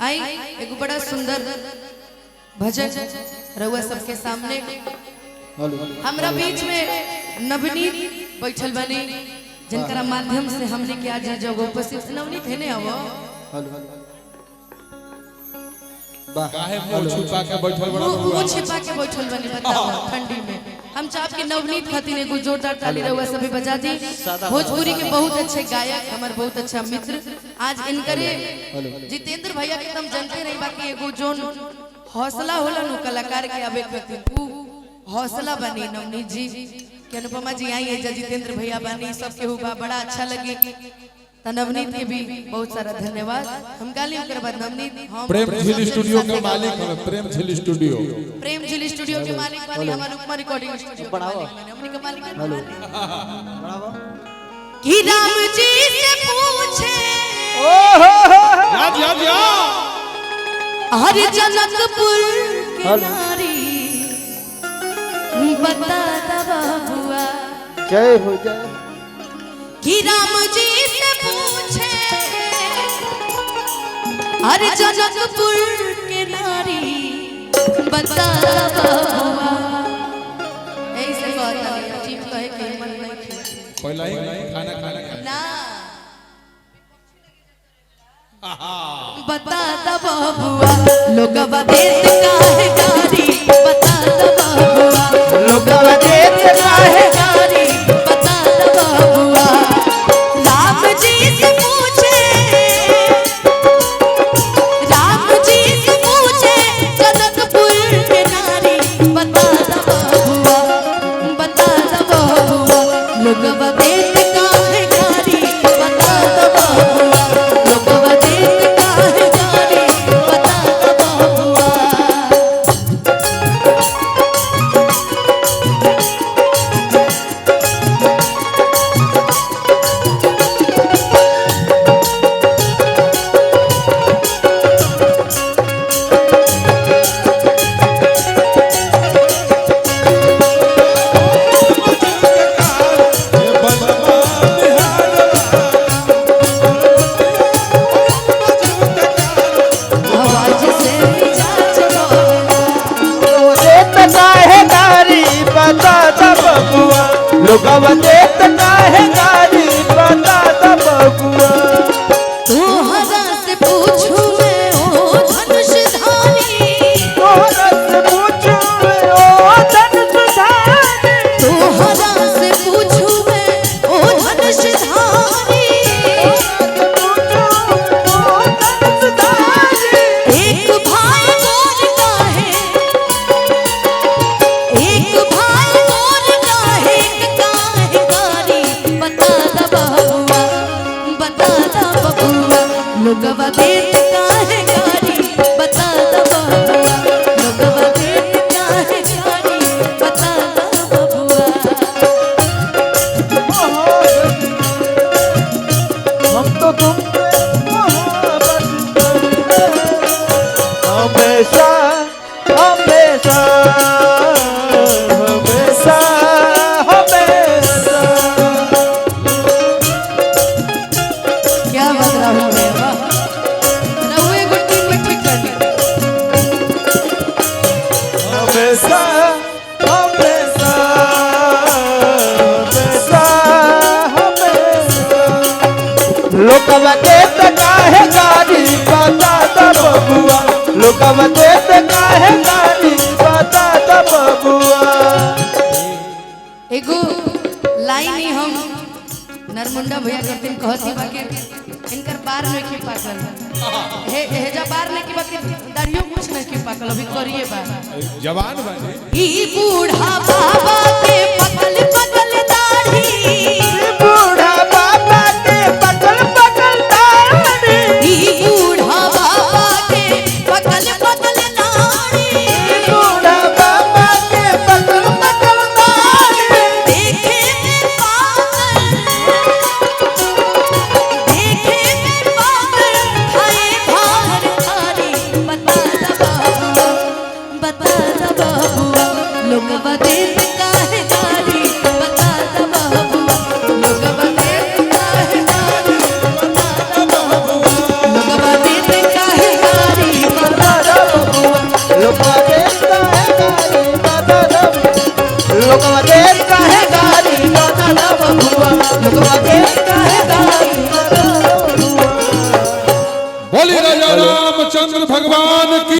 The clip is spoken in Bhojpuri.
आई एगो बड़ा सुंदर भजन रउआ सबके सामने। हमरा बीच में नवनीत बैठल बनी, जिनकरा माध्यम से हमने के आज जगह उपस्थित नवनीत है ने आवो। काहे मुंह छुपा के बैठल बड़ा? मुंह छिपा के बैठल बनी, बताओ ठंडी में। हम चाहब कि नवनीत खातिर एगो जोरदार ताली रउआ सभी बजा दी। भोजपुरी के बहुत अच्छे गायक, हमार बहुत अच्छा मित्र, आज इनकरे जितेंद्र भैया के तुम जानते रही, बाकी एगो जोन हौसला होला नु कलाकार के आवे खातिर, उ हौसला बनी नवनीत जी के। अनुपमा जी आई है, जितेंद्र भैया बनी, सब केहू बा, बड़ा अच्छा लगी। त नवनीत के भी बहुत सारा धन्यवाद। हम गाली ओकर बाद नवनीत हम प्रेम झील स्टूडियो के मालिक हमें, प्रेम झील स्टूडियो, प्रेम झील स्टूडियो के मालिक बानी, हम अनुपमा रिकॉर्डिंग स्टूडियो के मालिक बानी, हमनी के मालिक हेलो कि राम जी से पूछे याद याद याद हर जनकपुर के नारी बता दबा हुआ। जय हो जय। कि राम जी से पूछे हर जनकपुर के नारी बता दबा हुआ। ऐसे कहता है चीफ कहे के मन नहीं थी पहला ही खाना खाना ना बता दबा हुआ लोगवा देत काहे गारी, बता दबा हुआ लोगवा देत काहे गारी, बता दबा हुआ। राम जी से पूछे, राम जी से पूछे जनकपुर के नारी, बता दबा हुआ, बता दबा हुआ लोगवा देत काहे गारी, बता दबा हुआ लोगवा देत काहे गारी, बता दबा हुआ। आवाज से जाच रोवेला। देत काहे गारी बता द बबुआ, लोगवा देत काहे गारी बता द बबुआ। तोहरा से पूछूं मैं ओ धनुषधारी, तोहरा से पूछूं ओ धनुषधारी, तोहरा से पूछूं मैं ओ धनुषधारी, ओ धनुषधारी। एक भाई गोर का है, एक भाई गोर का है, एक काहे कारी, बता द बबुआ, बता द बबुआ लोगवा देत काहे गारी, बता द बबुआ लोगवा देत काहे गारी, बता द बबुआ। हम तो तुमसे मोहब्बत करते हैं, हमेशा हमेशा हमेशा हमेशा। क्या बात राहुल भैया, वाह। राहुल एगो टीम में ठीक कर दी। हमेशा हमेशा हमेशा हमेशा। लोगवा देत काहे गारी बता द बबुआ, लोगवा देत काहे गारी बता द बबुआ। एगो लाइन ही हम नरमुंडा भैया करतीन कहती बाकी इनकर बार नहीं की पाकल हे हेजा बार नहीं की बाकी दाढ़ियों कुछ नहीं की पाकल अभी करिए बा। जवान बने ई बूढ़ा बाबा के पकल पकल दाढ़ी, बूढ़ा बाबा के पकल पकल दाढ़ी, ई बूढ़ा बाबा के पकल पकल दाढ़ी, बूढ़ा बाबा के पकल पकल दाढ़ी। देखे में पागल, देखे में पागल खाए भार थारी, बता द बबुआ, बता द बबुआ लोगवा देत काहे गारी, जय रामचंद्र भगवान की।